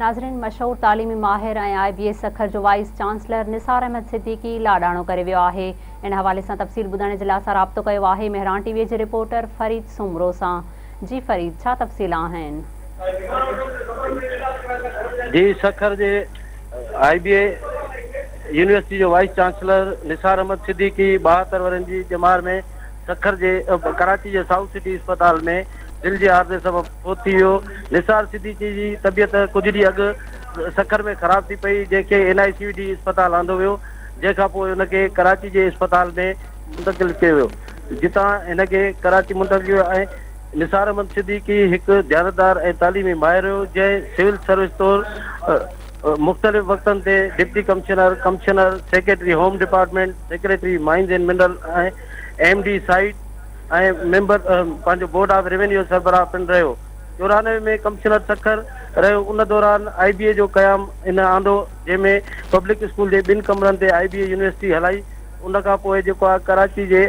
ناظرين مشهور تعليمي ماهر ۽ آء بي اي سکر جو وائيس چانسلر نثار احمد صديقي لاڏاڻو ڪري ويو آهي ان حوالي سان تفصيل ٻڌائڻ جي لاء اسان رابطو ڪيو آهي مهراڻ ٽي وي جي رپورٽر فريد سومرو سان جي فريد ڇا تفصيل آهن. جي سکر جي آء بي اي يونيورسٽي جو وائيس چانسلر نثار احمد صديقي 72 ورهين جي ڄمار ۾ سکر جي ڪراچي جي سائوٿ سٽي اسپتال ۾ دل جي عارضي سبب فوت ٿي ويو. نثار صديقي جي طبيعت ڪجهه ڏينهن اڳ سکر ۾ خراب ٿي پئي، جنهن کي اين I C D اسپتال آندو ويو، جنهن کان پوء ان کي ڪراچي جي اسپتال ۾ منتقل ڪيو ويو، جتان هن کي ڪراچي منتقل ڪيو ويو ۽ نثار احمد صديقي هڪ ديانتدار ۽ تعليمي ماهر هيو، جنهن سول سروس طور مختلف وقتن تي deputy commissioner, commissioner, secretary home department, secretary mines and mineral ۽ M D SITE ۽ member پنهنجو بورڊ آف روينيو جو سربراهه پڻ رهيو. 94 ۾ ڪمشنر سکر رهيو. ان دوران آء بي اي جو قيام هن آندو جنهن ۾ پبلڪ اسڪول جي ٻن ڪمرن تي آء بي اي يونيورسٽي هلائي. ان کان پوء جيڪو آهي ڪراچي جي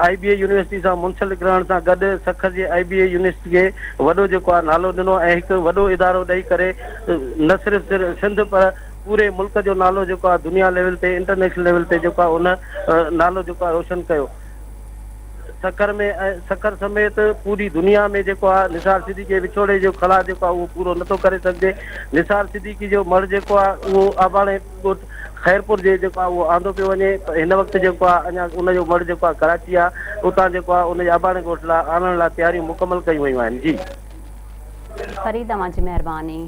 آء بي اي يونيورسٽي سان منسلڪ رهڻ سان گڏ سکر جي آء بي اي يونيورسٽي کي وڏو جيڪو آهي نالو ڏنو ۽ هڪ وڏو ادارو ڏئي ڪري نه صرف سنڌ پر پوري ملڪ جو نالو جيڪو آهي دنيا ليول تي انٽرنيشنل ليول تي جيڪو آهي ان نالو جيڪو آهي روشن ڪيو. سکر ۾ ۽ سکر سميت پوري دنيا ۾ جيڪو آهي نثار صديقي جي وڇوڙي جو خلا جيڪو آهي اهو پورو نٿو ڪري سگهجي. نثار صديقي جو مڙهه جيڪو آهي اهو اباڻي ڳوٺ خيرپور جي جيڪو آهي اهو آندو پيو وڃي پر هن وقت جيڪو آهي اڃا ان جو مڙهه جيڪو آهي ڪراچي آهي اتان جيڪو آهي ان جي اباڻي ڳوٺ لاء آڻڻ لاء تياريون مڪمل ڪيون ويون آهن جي. فريد اوهان جي مهرباني.